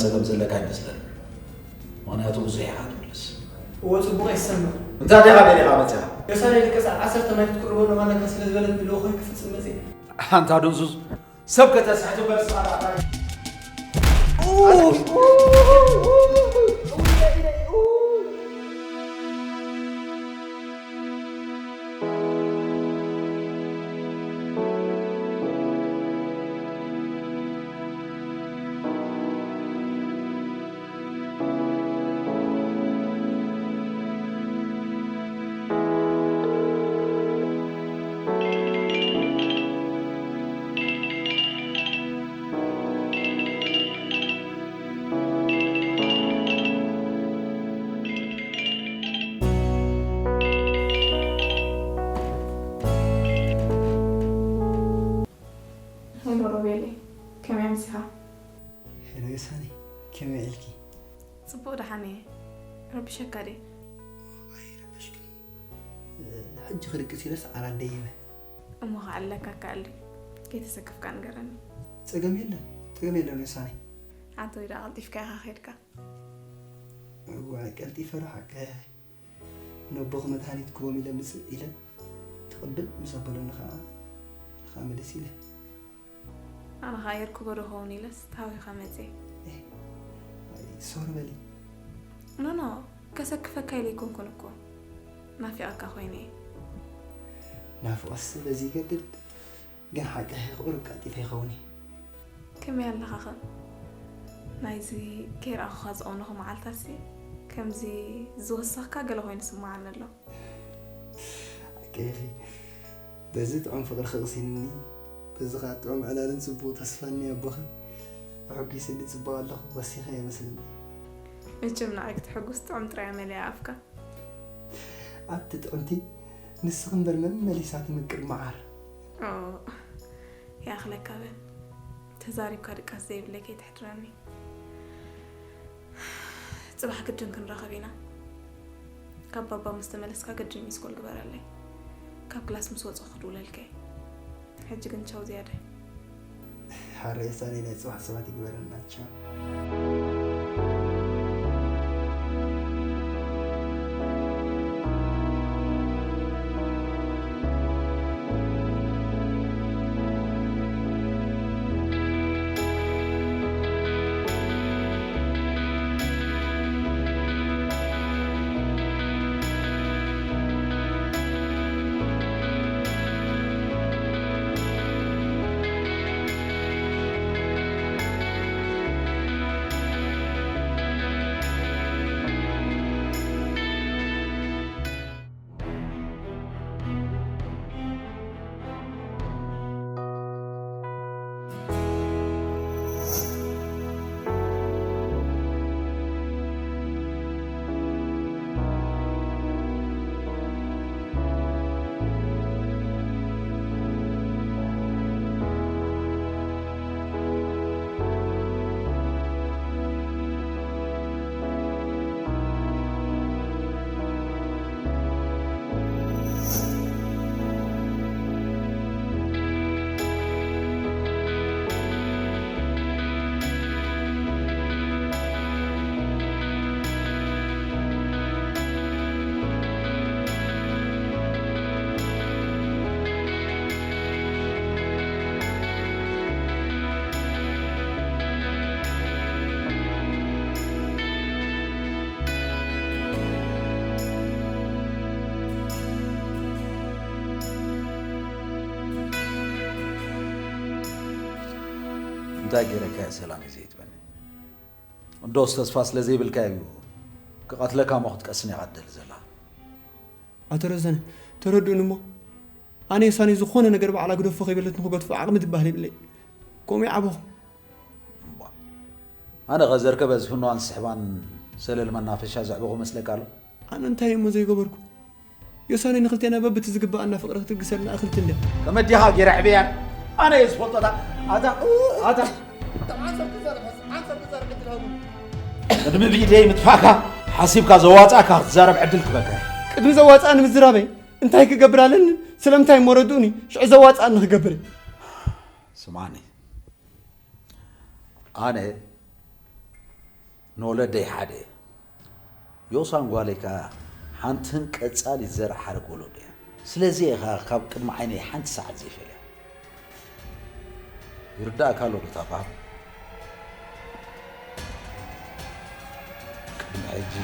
ጸገም ዘለካ ኣይመስለንን። ምኽንያቱ ብዙሕ ኢኻ ትምልስ። እወ፣ ጽቡቕ ይሰምዕ። እንታይ ዲኻ ደሊኻ መጺኻ? ዮሳነ፣ ደቂ ሰዓት ዓሰርተ ማይ ክትቅርበሎም ኣለካ ስለ ዝበለትኒ ልኡኸይ ክፍጽም መጺእ። ኣንታ ድንዙዝ፣ ሰብ ከተስሕት እምበር ንስኻ ደኣ እንታይ ሄሎ ሮቤለይ፣ ከመይ ኣምሲኻ? ሄሎ ዮሳኒ፣ ከመይ ውዒልኪ? ጽቡቕ ደሓን እየ። ረቢሸካ ድየ? ኣይረበሽክን። ሕጂ ክድቅስ ኢለስ ዓራት ደይበ። እሞ ክዕልለካ ይከኣል ድዩ? ከይተሰከፍካ ንገረኒ። ጸገም የለን፣ ጸገም የለን ዮሳኒ። ኣንተ ወይ ደኣ ቀልጢፍካ ኢኻ ከይድካ። እዋ ቀልጢፈ ዶ ሓቀ ነቦኺ መድሃኒት ክቦም ኢለ ምጽእ ኢለ ትቕብል ምስ ኣበሉኒ ኸዓ ንኻ ምልስ ኢለ። ኣነ ኸዓ የርክቦ ዶ ኸውን ኢለስ ተሃዊኸ መጽየ። ኣይ ሶሪ በሊ። ኖ ኖ፣ ከሰክፈካ ኢለ ኣይኮንኩን እኮ፣ ናፊቐካ ኮይነ እየ። ናፍቖትሲ በዚ ይገድድ። ግን ሓቂ ቁሩብ ቀልጢፈ ይኸውን እየ። ከመይ ኣለኻኸ? ናይዚ ከይረኣኹኻ ዝቐነኹ መዓልታትሲ ከምዚ ዝወሰኽካ ገለ ኮይኑ ስምዓኒ ኣሎ። ሓቂ ኢኺ። በዚ ጥዑም ፍቕርኺ ቅሲንኒ፣ በዚ ኸዓ ጥዑም ዕላልን ጽቡቕ ተስፋን ናይ ኣቦኺ ኣሐጒስኒ ጽቡቕ ኣለኹ። ወሲኸ እየ መስለኒ። መቸም ንዓይ ክትሕጉስ ጥዑም ጥራይ እያ መሊኣ ኣፍካ። ኣቲ ጥዕምቲ፣ ንስኺ እምበር መመሊሳ ትምቅር መዓር። ኦ፣ ይኣኽለካ በል። ተዛሪብካ ድቃስ ዘይብለይ ከይትሕድረኒ። ጽባሕ ግድን ክንራኸብ ኢና። ካብ ባባ ምስ ተመለስካ ግድን ሚስኮል ግበረለይ። ካብ ክላስ ምስ ወጸኹ ክድውለልካ እየ። ሕጂ ግን ቻው ዝያዳይ። ሓረይ ሳኒ ናይ ጽባሕ ሰባት ይግበረና። ቻው። እንታይ ገይረካ እየ ሰላም እዩ ዘይትበኒ? እንዶስ ተስፋ ስለ ዘይብልካ እዩ ክቐትለካ እሞ ክትቀስን ኢኻ ትደሊ ዘላ? ኣቶ ረዘነ፣ ተረድኡኒ እሞ ኣነ የሳኒ ዝኾነ ነገር ባዕላ ግደፎ ከይበለትኒ ክገድፎ ዓቕሚ ዝበሃል የብለይ። ከምኡ ይዓበኹ። እምቧ። ኣነ ኸ ዘርከበ ዝፍንዋን ስሕባን ሰለል መናፈሻ ዘዕበኹ መስለካ ኣሎ? ኣነ እንታይ እሞ ዘይገበርኩ? ዮሳኒ ንኽልቴና በብቲ ዝግበኣና ፍቕሪ ክትልግሰልና እኽልቲ እንድያ። ከመዲኻ ገይረ ዕብያን ኣነ እየ ዝፈልጦ። ኣታ ኣታ ኣታ ቅድሚ ብኢደይ ምጥፋእካ ሓሲብካ ዘዋፅኣካ ክትዛረብ ዕድል ክበካ። ቅድሚ ዘዋፅኣኒ ምዝራበይ እንታይ ክገብር ኣለኒ? ስለምንታይ እሞ ረድኡኒ? ሽዑ ዘዋፅኣኒ ክገብር እየ። ስማኒ፣ ኣነ ንወለደይ ሓደ እየ። ዮሳን ጓለይ ከኣ ሓንትን ቀጻሊ ዘር ሓረግ ወለዶ እያ። ስለዚ እየ ከኣ ካብ ቅድሚ ዓይነይ ሓንቲ ሰዓት ዘይፈልያ። ይርዳእካ ኣሎ ዶ እታ ባህሪ? ቅድሚ ሕጂ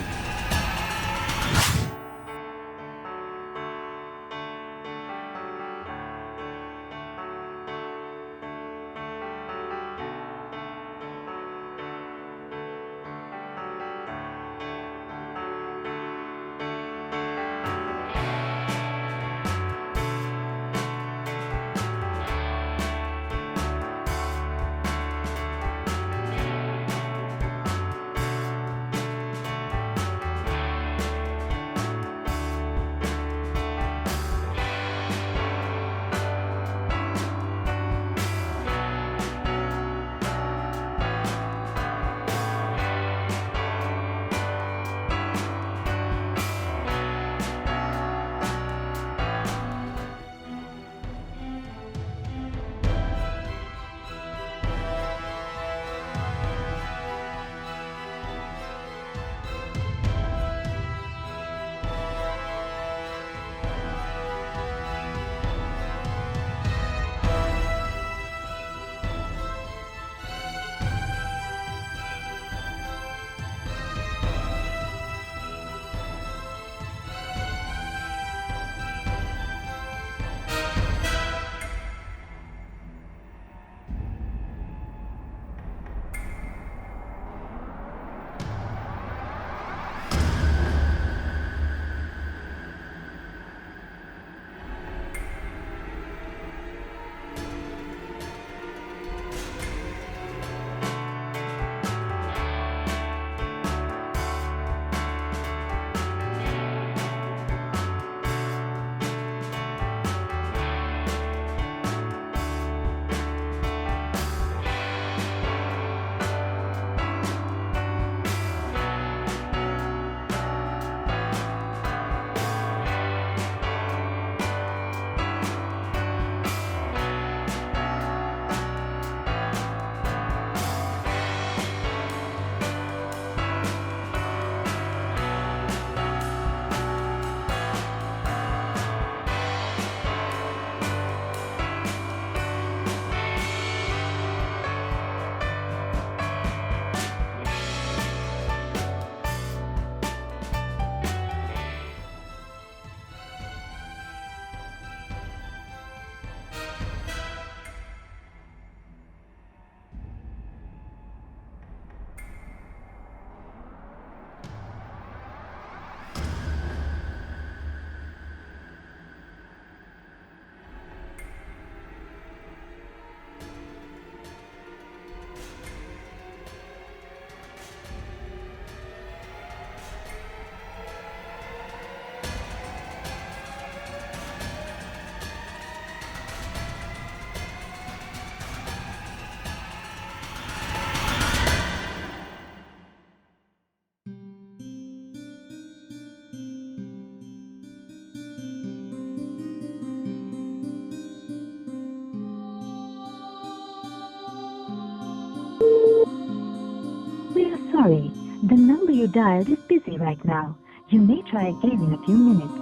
We are sorry. The number you dialed is busy right now. You may try again in a few minutes.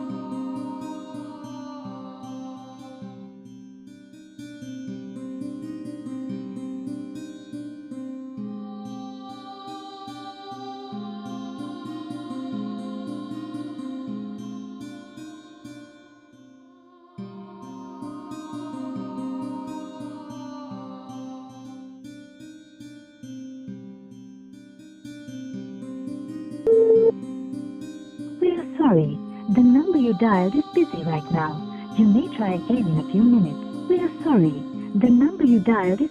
We are sorry. The number you dialed is busy right now. You may try again in a few minutes. We are sorry. The number you dialed is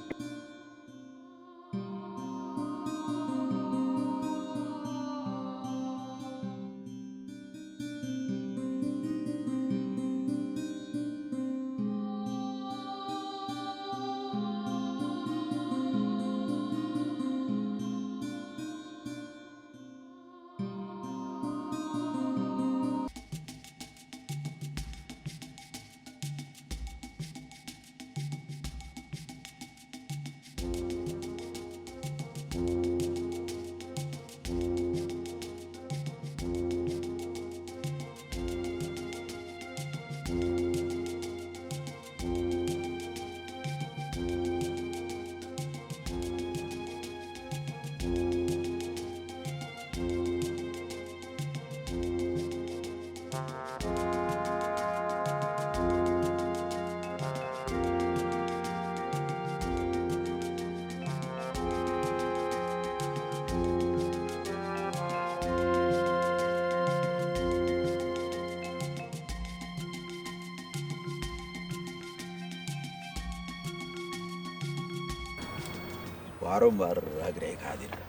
ባሮ እምበር ኣግሪዕካ ሓዲርካ።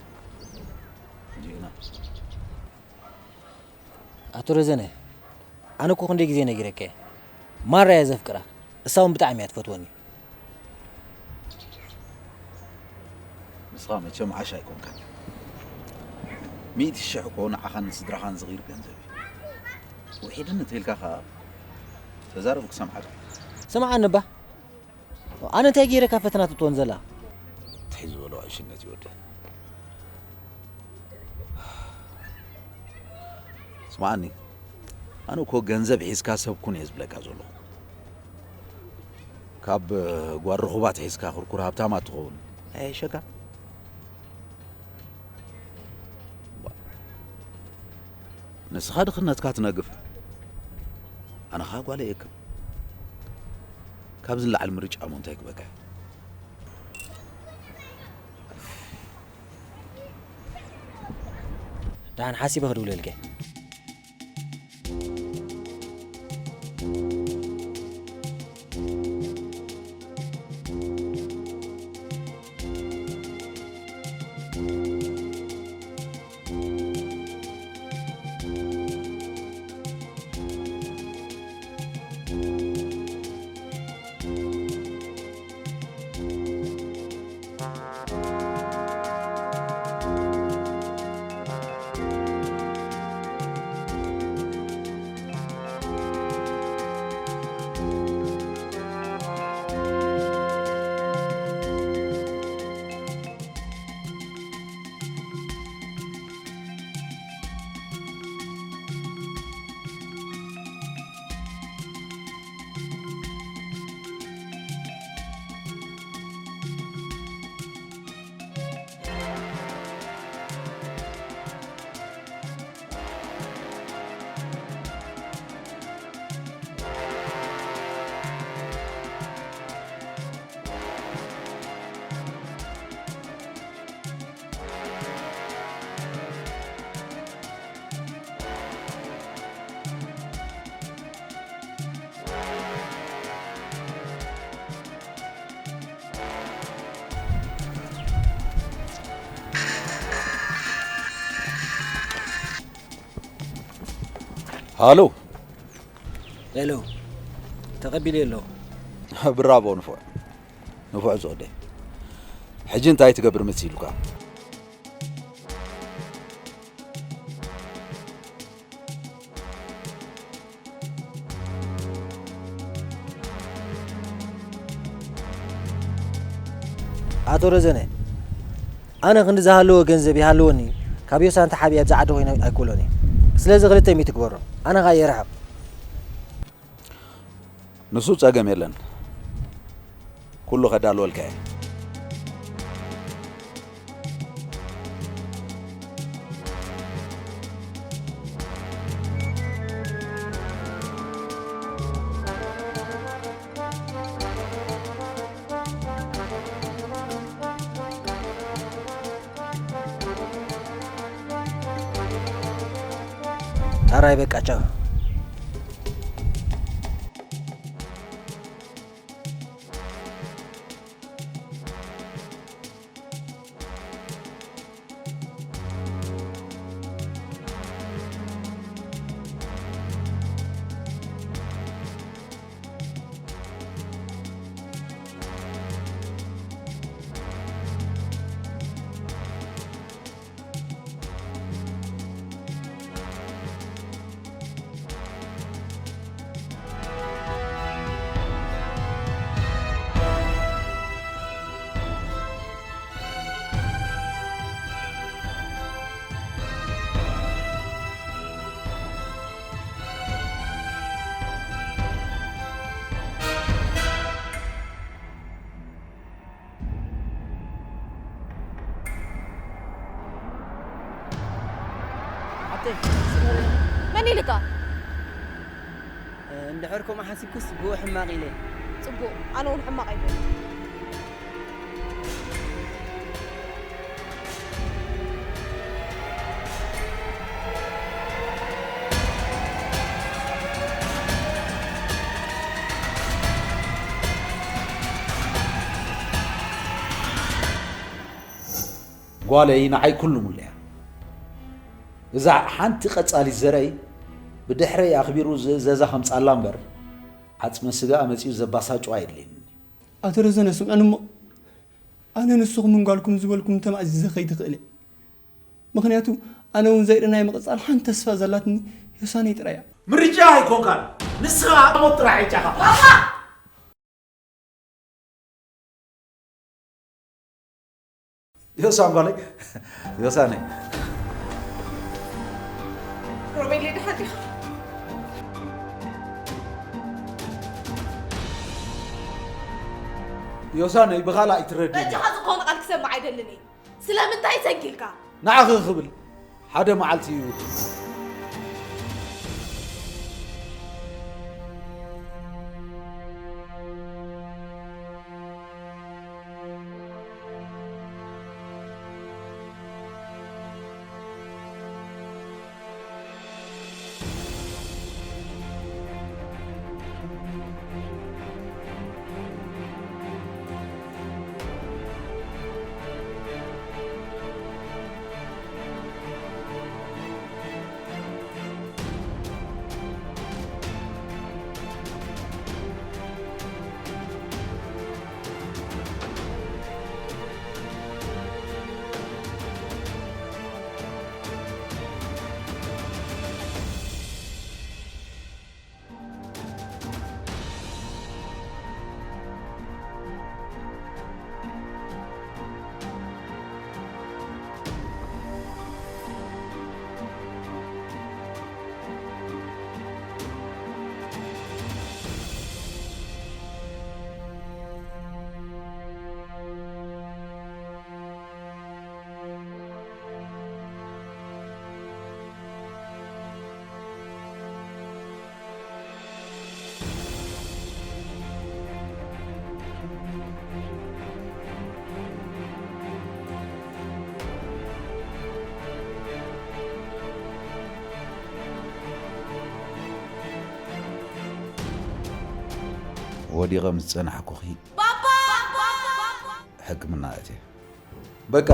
ጅግና። ኣቶ ረዘነ፣ ኣነ እኮ ክንደይ ግዜ ነጊረካ እየ። ማራ እየ ዘፍቅራ። እሳ እውን ብጣዕሚ እያ ትፈትወኒ። ንስኻ መቸም ዓሽ ኣይኮንካን። ሚእቲ ሽሕ እኮ ንዓኻን ንስድራኻን ዝቕይር ገንዘብ እዩ። ውሒድን እንተኢልካ ኸኣ ተዛረብ ክሰምዓካ። ስምዓኒ እባ። ኣነ እንታይ ገይረ ካብ ፈተና ትእትወን ዘላ? ትሕዝ ዝበሎ ዕሽነት እዩ ወዲ። ስምዓኒ፣ ኣነ እኮ ገንዘብ ሒዝካ ሰብ ኩን እየ ዝብለካ ዘለኹ። ካብ ጓል ርኹባት ሒዝካ ክርኩር ሃብታም ኣትኸውን። ኣየሸካ። ንስኻ ድኽነትካ ትነግፍ፣ ኣነ ኸኣ ጓል እየክብ። ካብዚ ንላዕሊ ምርጫ እሞ እንታይ ክበካ? ደሓን ሓሲበ ክድውለልከ። ሃሎ። ሄሎ፣ ተቐቢለ ኣሎ። ብራቮ ንፉዕ፣ ንፉዕ ዝወደይ። ሕጂ እንታይ ትገብር መሲሉካ? ኣቶ ረዘነ፣ ኣነ ክንዲ ዝሃለዎ ገንዘብ ይሃልወኒ፣ ካብ ዮሳን ተሓቢኣ ኣብዚ ዓዲ ኮይነ ኣይክእሎን እየ። ስለዚ ክልተ ሚእቲ ግበሮ፣ ኣነ ኸኣ የርሕቕ። ንሱ ጸገም የለን፣ ኩሉ ከዳልወልካ እየ። ኣራይ በቃ ቻው። ሓብተይ፣ መን ኢልካ? እንድሕር ከምኡ ሓሲብኩስ ብኡ ሕማቕ ኢለ። ጽቡቕ፣ ኣነ እውን ሕማቕ ኣይኮንኩን። ጓለይ ንዓይ ኩሉ ሙሉእ እያ። እዛ ሓንቲ ቀጻሊት ዘረይ ብድሕረይ ኣኽቢሩ ዝእዘዛ ከምጻላ እምበር፣ ዓጽመ ስጋኣ መጺኡ ዘባሳጭዋ የድልየኒ። ኣቶ ረዘነ፣ ስምዑኒ እሞ፣ ኣነ ንስኹምን ጓልኩም ዝበልኩም ተማእዚዘ ከይድኽእል እየ። ምኽንያቱ፣ ኣነ እውን ዘይርኢ ናይ ምቕጻል ሓንቲ ተስፋ ዘላትኒ ዮሳነይ ጥራይ እያ። ምርጫ ኣይኮንካን፣ ንስኻ ሞት ጥራይ ዕጫኻ። ባባ! ዮሳን ጓለይ፣ ዮሳነይ። ሮቤል፣ ደሓን ዲኻ? ዮሳነይ፣ ብኻልእ ኣይትረድእኒ። በጃኻ ዝኾነ ቃል ክሰምዕ ኣይደልን እየ። ስለምንታይ ሰንኪልካ? ንዓኺ ክብል ሓደ መዓልቲ ይውድእ። ወዲቐ ምስ ጸናሕኩኺ፣ ሕክምና ኣትየ። በቃ፣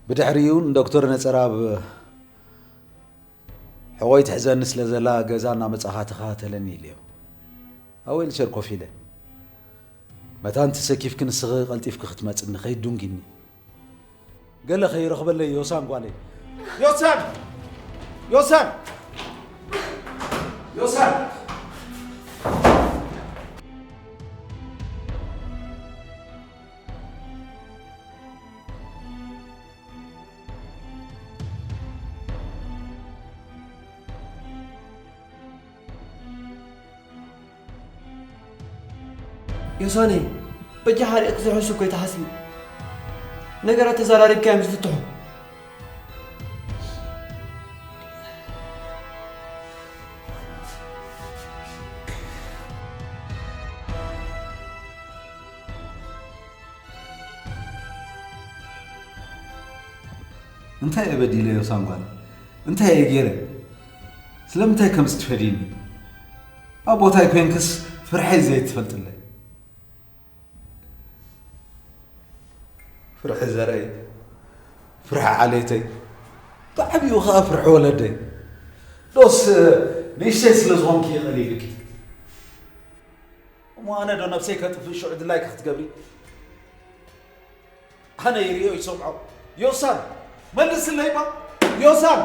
ብድሕሪኡ ንዶክተር ነጸራብ ሕቖይ ትሕዘኒ ስለ ዘላ፣ ገዛ እናመጻኻ ተኸታተለኒ ኢለዮ። ኣብ ዊልቸር ኮፍ ኢለ፣ መታን ተሰኪፍኪ ንስኺ ቀልጢፍኪ ክትመጽኒ ከይዱንጊኒ። ገለ ከይረኽበለይ ዮሳን ጓለይ። ዮሳን! ዮሳን! ዮሳን! ዮሳነይ፣ በጃኻ ርኢኺ ዝርሕሱ እኮ ኣይትሓስቢ። ነገራት ተዘራሪብካዮም ዝፍትሑ። እንታይ እየ በዲለ ዮሳን ጓል? እንታይ እየ ገይረ? ስለምንታይ ከምዚ ትፈድይኒ? ኣብ ቦታይ ኮይንክስ ፍርሐይ ዘይትፈልጥለይ። ፍርሒ ዘረይ፣ ፍርሒ ዓሌተይ፣ ብዓቢኡ ኸኣ ፍርሒ ወለደይ። ዶስ ንእሽተይ ስለ ዝኾንኪ እዩ ቀሊልኪ? እሞ ኣነ ዶ ነብሰይ ከጥፍእ ሽዑ ድላይኪ ክትገብሪ? ኣነ ይርእዮ ይሰምዖ። ዮሳን፣ መልስለይ ባ። ዮሳን!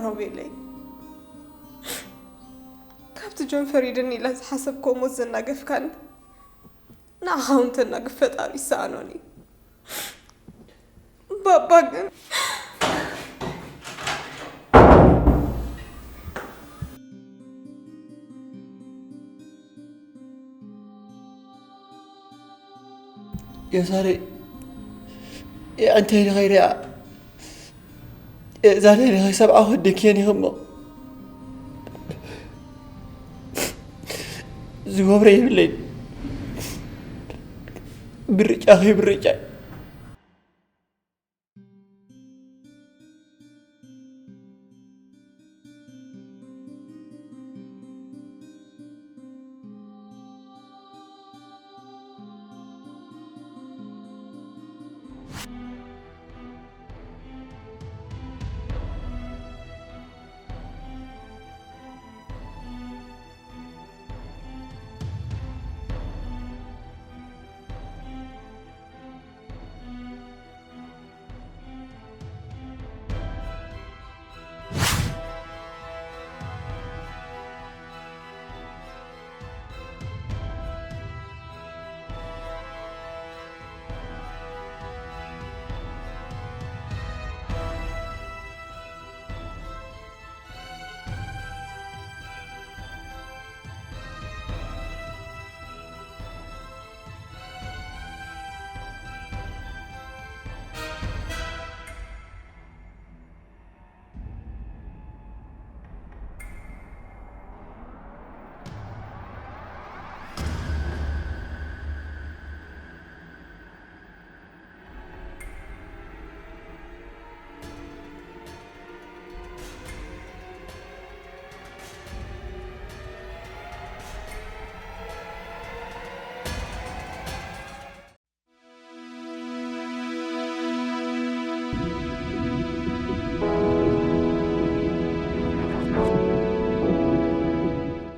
ሮቤለይ፣ ካብ ትጅ ፈሪድኒ ኢለ ዝሓሰብክዎ ሞት ዘናገፍካኒ፣ ንዓኻ እውን ተናግፍ ፈጣሪ ይሰኣኖን እዩ። ባባ ግን የሳሬ፣ እንታይ ኢልኻ ኢለያ? እዛ ናይ ሰብዓ ወደክየን ኢኹሞ ዝገብረ የብለይን። ብርጫ ከይብርጫ